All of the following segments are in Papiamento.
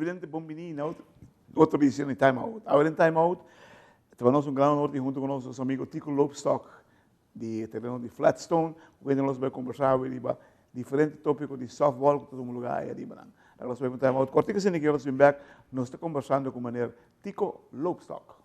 Televidente bon bini na otro otro edicion di Time Out. Awe den Time Out ta nos un gran honor di hunto cu nos nos amigo Tico Loopstok di e tereno di Flatstone cu kende nos bai conversa awe riba diferente topico di softball cu ta tuma lugar aya riba nan. Laga nos bai pa un Time Out cortico asina ki nos bin bek nos ta conversando cu meneer Tico Loopstok.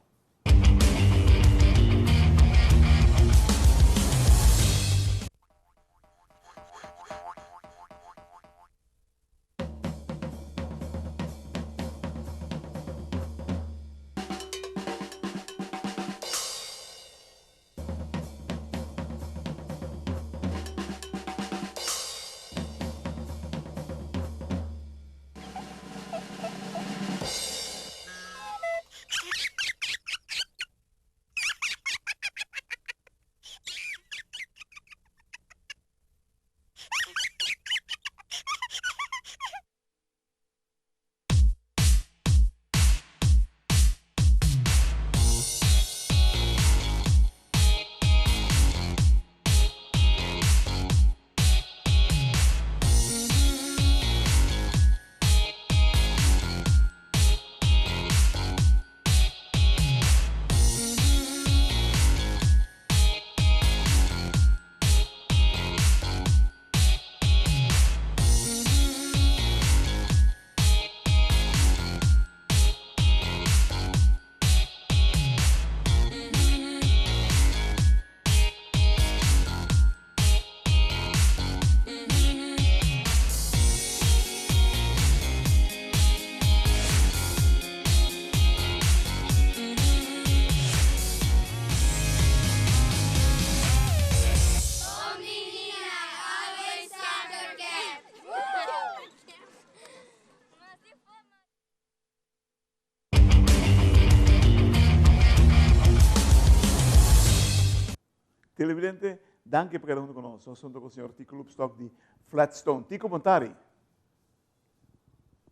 Televidente, danki pa keda huntu ku nos. Nos huntu ku señor Tico Loopstok di Flatstone. Tico, bon tardi.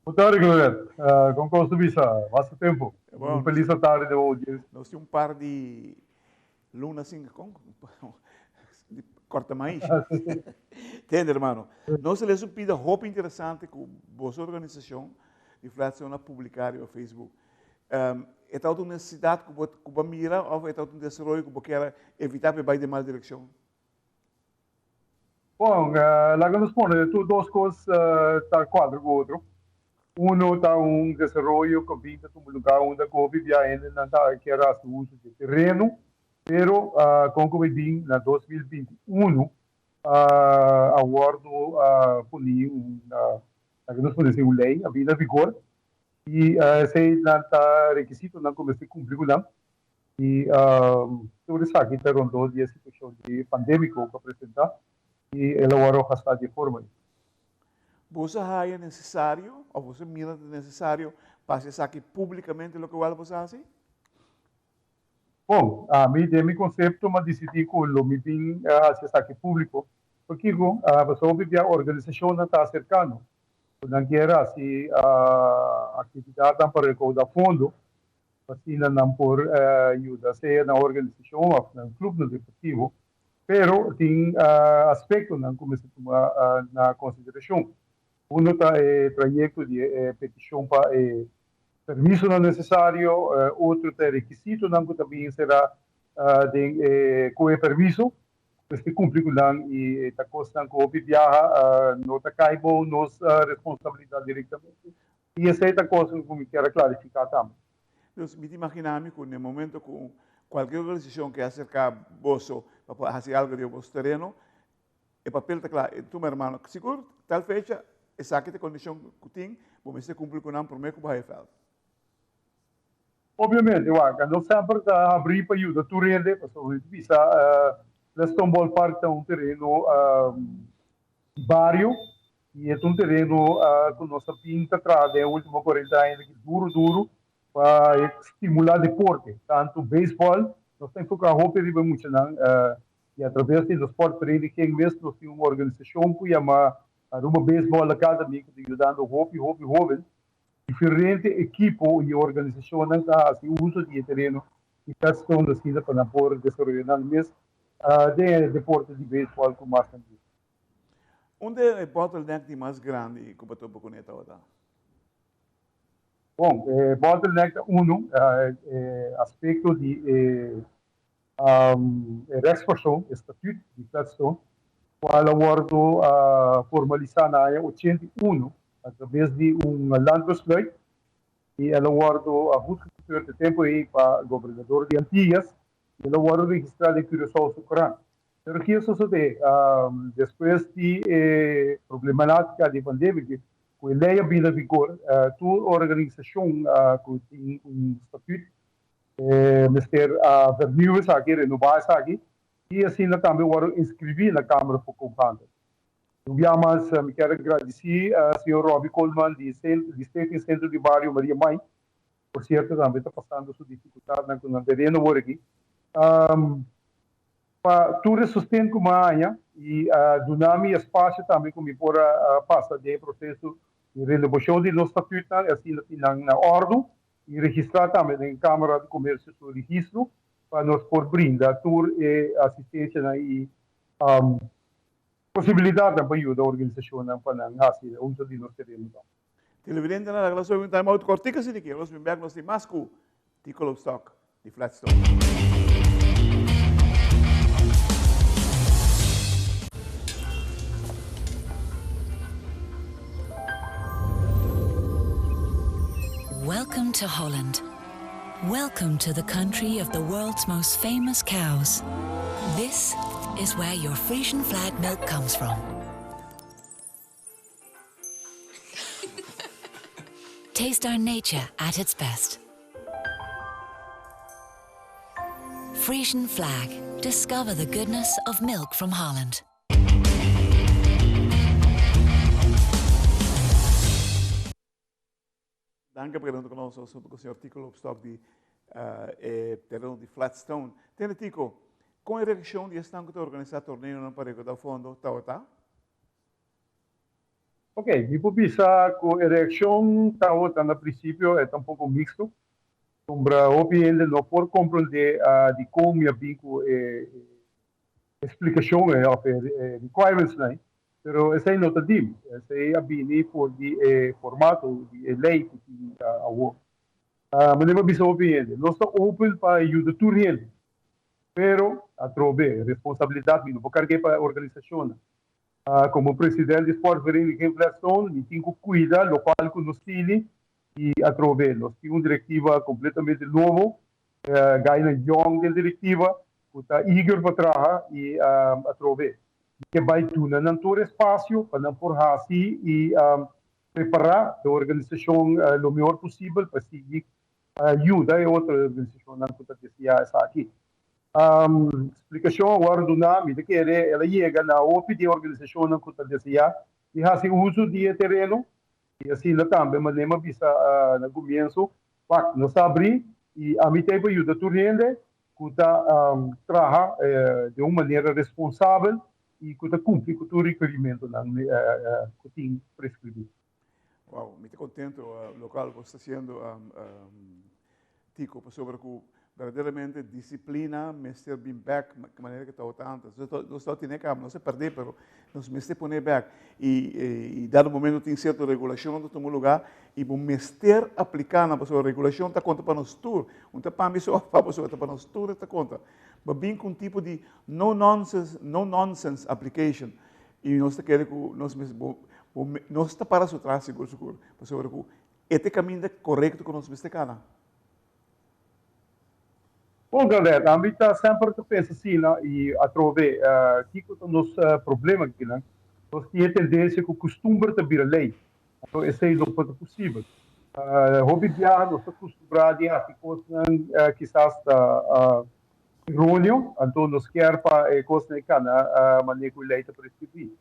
Bon tardi, Claudette. Kon kos ta bisa? Basta tempu. Un felis atardi den audiencia. Nos tin un par di luna sin kon di korta mais. Tende, hermano. Nos a lesa un pida hopi interesante ku boso organisashon di Flatstone a publiká riba Facebook. E ta un nesesidat ku bo ku bo mira òf e ta un desaroyo ku bo kier evitá pa e bai den mal direkshon? Bon, laga nos pone tur dos kos ta kuadra ku otro. Uno ta un desaroyo ku bin ta tuma lugá unda ku hopi bia hendenan ta kier hasi uso di e tereno, pero kon ku bin na 2021 a wòrdu poni un, laga nos pone así, un lei a bin na vigor I eseinan ta rekisitonan ku mester kumpli ku nan. I tur esaki ta rondó di e situashon di pandémiko ku a presentá i el a wòrdu gastá di e forma ei. Boso a haya nesesario òf boso mira ta nesesario pa hasi esaki públikamente loke wèl boso a hasi? Bon, ami den mi konsepto mi a disidí ku lo mi bin hasi esaki públiko. Pakiko? Pasobra hopi bia organisashonnan ta aserká nos ku nan kier hasi aktividatnan pa rekoudá fondo pa asina nan por yuda sea nan organisashon òf nan klupnan deportivo. Pero tin aspektonan ku mester tuma na konsiderashon. Uno ta e trayekto di e petishon pa e permisonan nesesario, otro ta e rekisitonan ku ta bin será den e ku e permiso. Mester cumpli cu nan y ta cosnan cu hopi biaha no ta cay bou nos responsabilidad directamente y esey ta cosnan cu mi kier a clarifica tambe. Dus mi ta imagina mi cu na e momento cu cualkier organisacion ke acerca boso pa por haci algo riba boso tereno, e papel ta cla, e tuma hermano, sigur tal fecha esaki ta e condicion cu tin, bo mester cumpli cu nan prome cu bo haya veld. Obviamente, wak, nos semper ta habrí pa yuda tur hende, pasobra mi ta bisa Leston Ballpark ta un tereno di bario i e ta un tereno ku nos a bin ta traha den e último kuarenta aña aki duru duru pa stimulá deporte, tantu beisbòl, nos ta enfoká hopi riba e muchanan i atraves di nos sportvereniging mes nos tin un organisashon ku yama Aruba Baseball Academy ku ta yudando hopi hopi hóben. Diferente ekipo i organisashonnan ta hasi uso di e tereno di Gladstone asina pa nan por desaroya nan mes den e deporte di beisbòl ku mas nan gusta. Unda e bottleneck di mas grandi ku bo topa kuné tabata? Bon, e bottleneck ta uno, e aspecto di e rechtspersoon, e statuut di Flatstone, cual a wordo formalisa na aña 81 a traves di un landbesluit y el a wordo goedgekeurd e tempo ey pa gobernador di Antillas y el a wordo registra den Curaçaose Courant. Pero ki a sosode despues di e problematica di pandemia cu e ley a bini na vigor, tur organisacion cu tin un statuut mester a vernieuw esaki, renoba esaki y asina tambe wordo inscribi na Kamer voor Koophandel. Un bia mas mi kier a gradici señor Robbie Koolman di Stichting Centro di Bario Maria Mai, por cierto tambe ta pasando su dificultadnan cu nan tereno awor aki, pa tur e sosten cu mi a haña y a duna mi espacio tambe cu mi por a pasa den e proceso di renobacion di nos statuutnan y asina tin nan na ordo y registra tambe den Camara di Comercio su registro pa nos por brinda tur e asistencianan y posibilidadnan pa yuda organisacionnan pa nan haci uso di nos terenonan. Televidentenan laga nos obi un time out kortico asina aki, nos bin bek nos tin mas ku Tico Loopstok di Flatstone. Welcome to Holland. Welcome to the country of the world's most famous cows. This is where your Frisian flag milk comes from. Taste our nature at its best. Frisian flag. Discover the goodness of milk from Holland. Danke pa keda hunto ku nos hunto ku señor Tico Loopstok di e tereno di Flatstone. Tene Tico, kon e reakshon di esnan ku ta organisá torneonan pa rekordá fondo tabata? Ok, mi por bisa ku e reakshon tabata na prinsipio e ta un poko miksto. Sombra hopi hende no por komprondé dikon mi a bin ku e splikashon ei òf e requirementsnan ei, pero esei no ta dim. Esei a bini for di e formato di e lei ku tin awor. Manera mi a bisa hopi hende, nos ta open pa yuda tur hende, pero atrobe responsabilidat mi no por karg'é pa e organisashonnan. Komo president di Sportvereniging Flatstone mi tin ku kuida lokual ku nos tini i atrobe nos tin un direktiva kompletamente nobo, gainan yong den direktiva ku ta eager pa traha i atrobe mi ke bai duna nan tur espasio pa nan por hasi i prepará e organisashon lo mihor posibel pa sigui yuda e otro organisashonnan ku ta deseá esaki. Splikashon a wòrdu duná, mi ta kere el a yega na hopi di e organisashonnan ku ta deseá di hasi uso di e tereno i asina tambe manera mi a bisa na kumienso, wak, nos ta abrí i ami ta ei pa yuda tur hende ku ta traha den un manera responsabel i ku ta kumpli ku tur rekerimentonan ku tin preskribí. Wow, mi ta contento locual bo sta haciendo Tico, pasobra cu verdaderamente disciplina mester bin bek manera cu tabata antes. Nos tabata tene caba, nos a perde, pero nos mester pone bek. Y dado momento tin cierto regulacion ta tuma lugar y bo mester aplica nan, pasobra regulacion ta conta pa nos tur. Un ta pa mi so of pa bo so, ta pa nos tur e ta conta. Bo bin cu un tipo di no nonsense, no nonsense application. I nos ta kere ku nos mes bo bo nos ta para su tras sigur sigur pasobra ku e ta e kaminda korekto ku nos mester kana. Bon Galder, ami ta semper ta pensa asina i atrobe kiko ta nos problema akinan, nos tin e tendensia ku kustumber ta bira lei, anto esei no por ta posibel. Hopi biaha nos ta kustumbrá di hasi kosnan kisas ta Erróneo, anto nos kier pa e kosnan e kana manera ku e lei ta preskribí.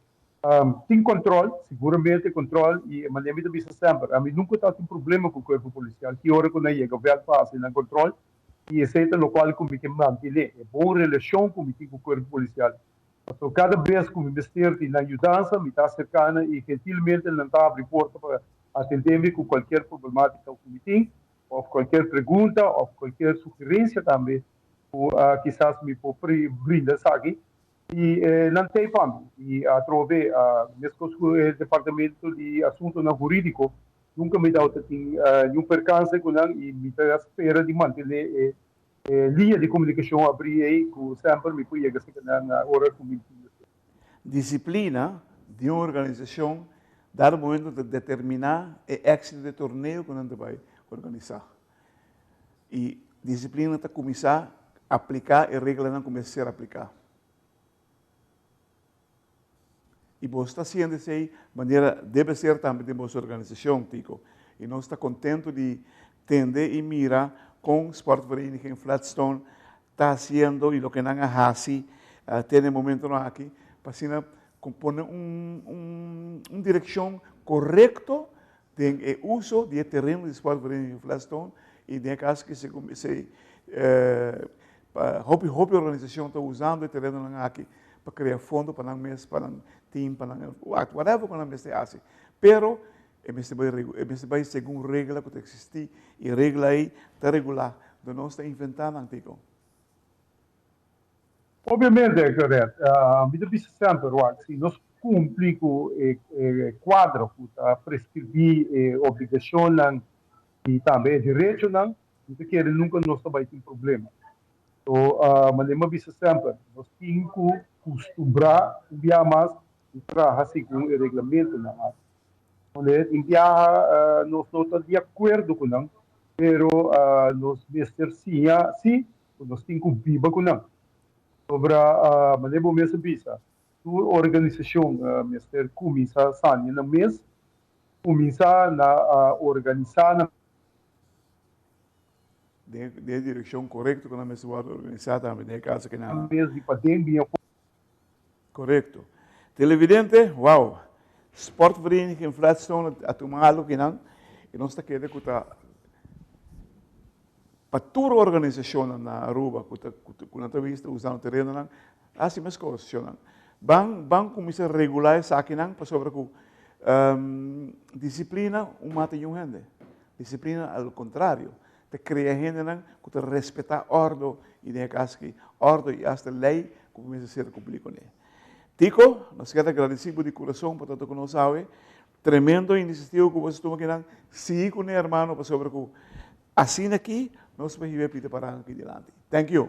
Tin kòntròl, siguramente kòntròl, i e manera mi ta bisa semper, ami nunka ta tin problema ku kuerpo polisial, ki ora ku nan yega vèlt pa hasi nan kòntròl, i esei ta lokual ku mi ke mantené, e bon relashon ku mi tin ku kuerpo polisial. Pasobra kada bes ku mi mester di nan yudansa, mi ta aserká nan i gentilmente nan ta abri porta pa atendé mi ku kualkier problemátika ku mi tin. Of cualkier pregunta of cualkier sugerencia tambe cu kisas mi por brinda esaki y nan t'ey pa mi. Y atrobe mescos cu e departamento di asuntonan huridico. Nunka mi tabata tin niun perkanse ku nan i mi ta spera di mantené e liña di komunikashon abrí ei ku semper mi por yega serka nan na ora ku mi tin mester. Disiplina di un organisashon dado momento ta determiná e éksito di e torneo ku nan ta bai organisá. I disiplina ta kuminsá apliká e reglanan ku mester ser apliká. I boso ta hasiendo esei manera debe ser tambe den boso organisashon, Tico. I nos ta kontentu di tende i mira kon Sportvereniging Flatstone ta hasiendo i loke nan a hasi te na e momentonan aki pa asina pone un un direkshon korekto den e uso di e tereno di Sportvereniging Flatstone i den e kaso ki si hopi hopi organisashon ta usando e terenonan aki pa krea fondo pa nan mes, pa nan team, pa nan whatever ku nan mester hasi. Pero e mester bai e mester bai segun regla ku ta eksistí i regla ei ta regulá. Dor nos ta inventá nan, Tico. Obviamente, Claudette. Mi ta bisa semper, wak, si nos kumpli ku e kuadro ku ta preskribí e obligashonnan i tambe e derechonan, mi ta kere nunka nos ta bai tin problema. So, manera mi a bisa semper, nos tin ku kustumbrá un biaha mas di traha segun e reglamentonan aki. Manera tin biaha nos no ta di akuerdo ku nan, pero nos mester siña si ku nos tin ku biba ku nan. Sobra manera bo mes a bisa, tur organisashon mester kuminsá sania nan mes, kuminsá na organisá nan. Den e direkshon korekto ku nan mester wòrdu organisá tambe den e kaso ku nan. Mes di paden bin afó. Korekto. Televidente, wow! Sportvereniging Flatstone a tuma algu kinan i nos ta kere ku ta pa tur organisashonnan na Aruba ku ta ku nan ta wis ta usando terenonan hasi meskos shonnan. Ban ban kuminsá regulá esakinan pasobra ku disiplina un mata yun hende. Disiplina al kontrario ta krea hendenan ku ta respetá òrdu i den e kas aki òrdu i asta lei ku mester ser kumplí kuné. Tico, nos kier ta gradisí bo di kurason pa ta ku nos awe. Tremendo inisiativa ku bo a tuma kinan. Sigui kuné hermano pasobra ku asina aki nos por hiba e pita parang aki dilanti. Thank you.